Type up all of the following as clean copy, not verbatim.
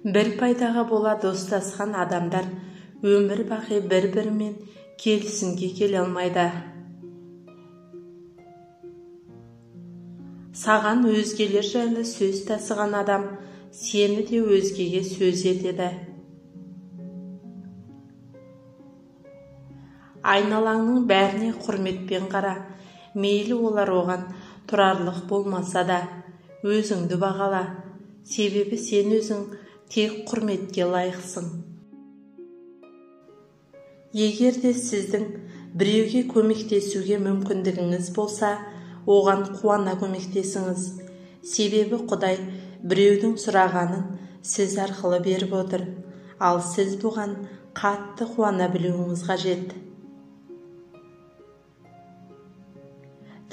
Бір пайдаға бола достасқан адамдар өмір бақи бір-бірімен келісімге келе алмайды. Саған өзгелер жайлы сөз тасыған адам сені де өзгеге сөз етеді. Айналаңның бәріне құрметпен қара, мейлі олар оған тұрарлық болмаса да, өзіңді бағала, себебі сен өзің тек құрметке лайықсың. Егер де сіздің біреуге көмектесуге мүмкіндігіңіз болса, оған қуана көмектесіңіз. Себебі Құдай біреудің сұрағанын сіз арқылы беріп отыр, ал сіз бұған қатты қуана білуіңіз қажет.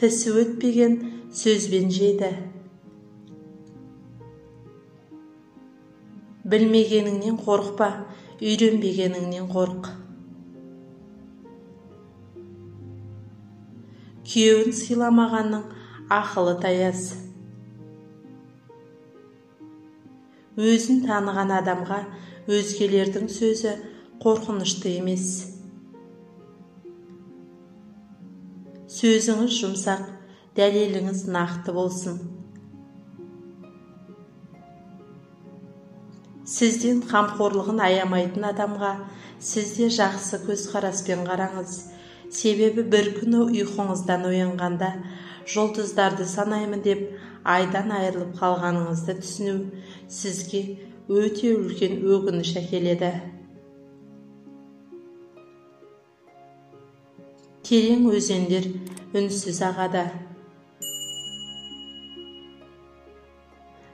Тісі өтпеген сөзбен жейді. Білмегеніңнен қорықпа, үйренбегеніңнен қорық. Күйеуін сыйламағанның ақылы таяз. Өзін таныған адамға өзгелердің сөзі қорқынышты емес. Сөзіңіз жұмсақ, дәлеліңіз нақты болсын. Сізден қамқорлығын аямайтын адамға сіз де жақсы көзқараспен қараңыз. Себебі бір күні ұйқыңыздан оянғанда жұлдыздарды санаймын деп айдан айырылып қалғаныңызды түсіну сізге өте үлкен өкініш әкеледі. Терең өзендер үнсіз ағады.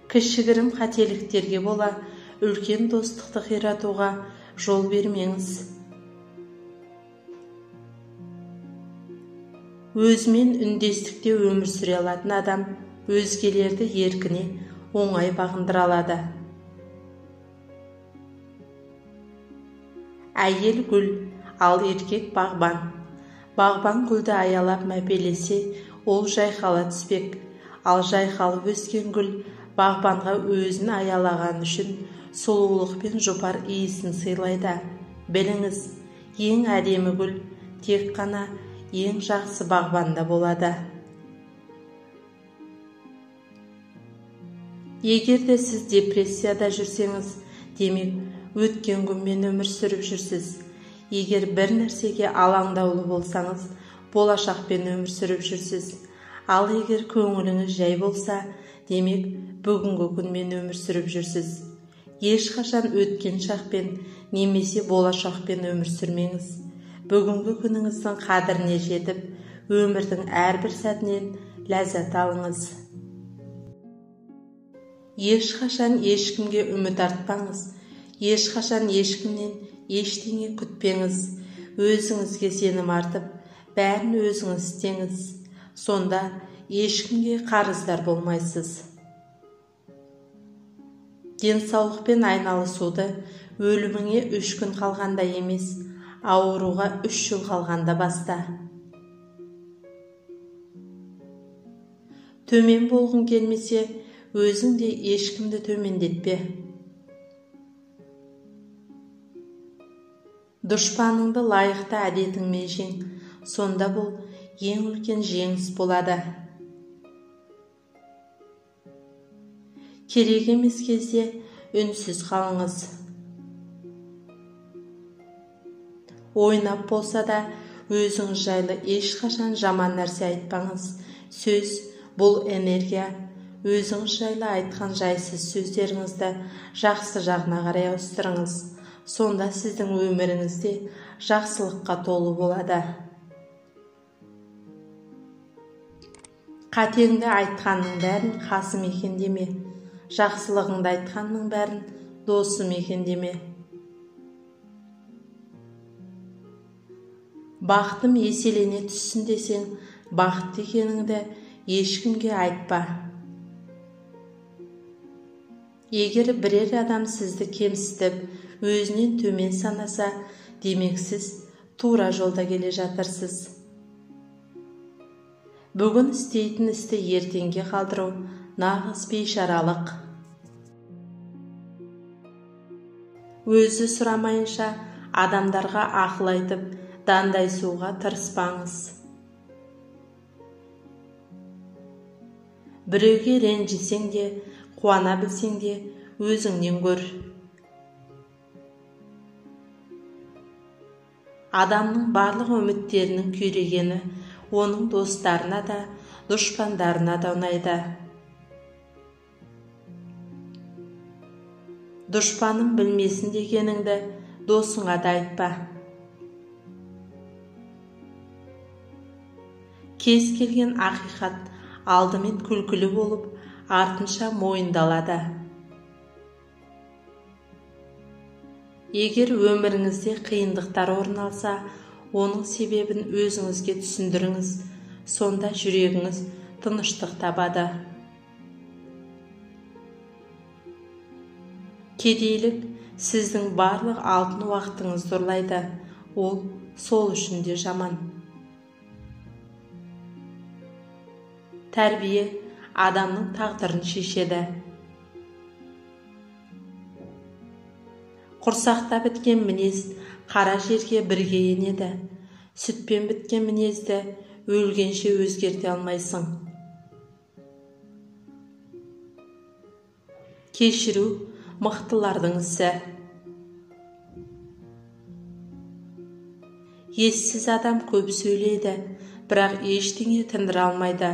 Кішігірім қателіктерге бола үлкен достықты қиратуға жол бермеңіз. Өзімен үндестікте өмір сүре алатын адам өзгелерді еркіне оңай бағындыра алады. Әйел гүл, ал еркек бағбан. Бағбан гүлді аялап мәпелесе, ол жайқала түспек. Ал жайқалып өскен гүл бағбанға өзін аялаған үшін сұлулық пен жұпар иісін сыйлайды. Біліңіз, ең әдемі гүл тек қана ең жақсы бағбанда болады. Егер де сіз депрессияда жүрсеңіз, демек өткен күнмен өмір сүріп жүрсіз. Егер бір нәрсеге алаңдаулы болсаңыз, болашақпен өмір сүріп жүрсіз. Ал егер көңіліңіз жай болса, демек бүгінгі күнмен өмір сүріп жүрсіз. Ешқашан өткен шақпен немесе болашақпен өмір сүрмеңіз. Бүгінгі күніңіздің қадіріне жетіп, өмірдің әрбір сәтінен ләззат алыңыз. Ешқашан ешкімге үміт артпаңыз, ешқашан ешкімнен ештеңе күтпеңіз. Өзіңізге сенім артып, бәрін өзіңіз істеңіз. Сонда ешкімге қарыздар болмайсыз. Денсаулықпен айналысуды өліміңе 3 күн қалғанда емес, ауыруға 3 жыл қалғанда баста. Төмен болғың келмесе, өзің де ешкімді төмендетпе. Дұшпаныңды лайықты әдетіңмен жең, сонда бұл ең үлкен жеңіс болады. Керек емес кезде үнсіз қалыңыз. Ойнап болса да өзіңіз жайлы ешқашан жаман нәрсе айтпаңыз. Сөз бұл энергия. Өзіңіз жайлы айтқан жайсыз сөздеріңізді жақсы жағына қарай ауыстырыңыз. Сонда сіздің өміріңізде жақсылыққа толы болады. Қатеңді айтқанның бәрін қасым екен деме, жақсылығыңды айтқанның бәрін досым екен деме. Бақытым еселене түссін десең, бақытты екеніңді ешкімге айтпа. Егер бірер адам сізді кемсітіп, өзінен төмен санаса, демек сіз тура жолда келе жатырсыз. Бүгін істейтін істі ертеңге қалдыру нағыз бейшаралық. Өзі сұрамайынша адамдарға ақыл айтып, дандайсуға тырыспаңыз. Біреуге ренжісең де, қуана білсең де, өзіңнен көр. Адамның барлық үміттерінің күйрегені оның достарына да, дұшпандарына да ұнайды. Дұшпаным білмесін дегеніңді досыңа да айтпа. Кез келген ақиқат алдымен күлкілі болып, артынша мойындалады. Егер өміріңізде қиындықтар орын алса, оның себебін өзіңізге түсіндіріңіз, сонда жүрегіңіз тыныштық табады. Кедейлік сіздің барлық алтын уақытыңызды ұрлайды, ол сол үшін де жаман. Тәрбие адамның тағдырын шешеді. Құрсақта біткен мінез қара жерге бірге енеді. Сүтпен біткен мінезді өлгенше өзгерте алмайсың. Кешіру мықтылардың ісі. Ессіз адам көп сөйлейді, бірақ ештеңе тындыра алмайды.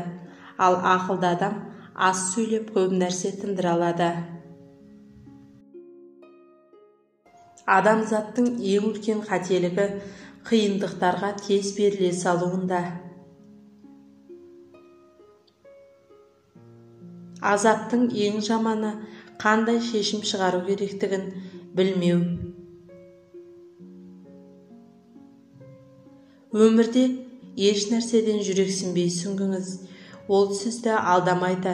Ал ақылды адам аз сөйлеп көп нәрсе тындыра алады. Адамзаттың ең үлкен қателігі қиындықтарға тез беріле салуында. Азаптың ең жаманы қандай шешім шығару керектігін білмеу. Өмірде еш нәрседен жүрексінбей сүңгіңіз, ол сізді алдамайды.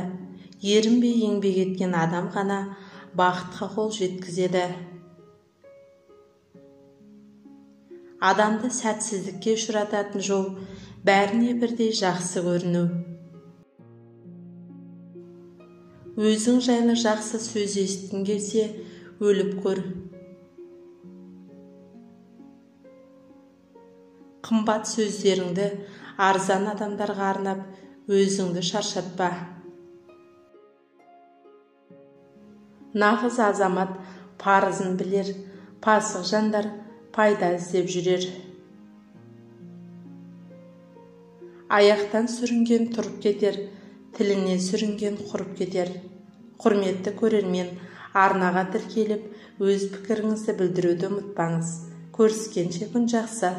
Ерінбей еңбек еткен адам ғана бақытқа қол жеткізеді. Адамды сәтсіздікке ұшырататын жол бәріне бірдей жақсы көріну. Өзің жайлы жақсы сөз есіткің келсе, өліп көр. Қымбат сөздеріңді арзан адамдарға арнап, өзіңді шаршатпа. Нағыз азамат парызын білер, пасық жандар пайда іздеп жүрер. Аяқтан сүрінген тұрып кетер, тілінен сүрінген құрып кетер. Құрметті көрермен, арнаға тіркеліп, өз пікіріңізді білдіруді ұмытпаңыз. Көріскенше күн жақсы.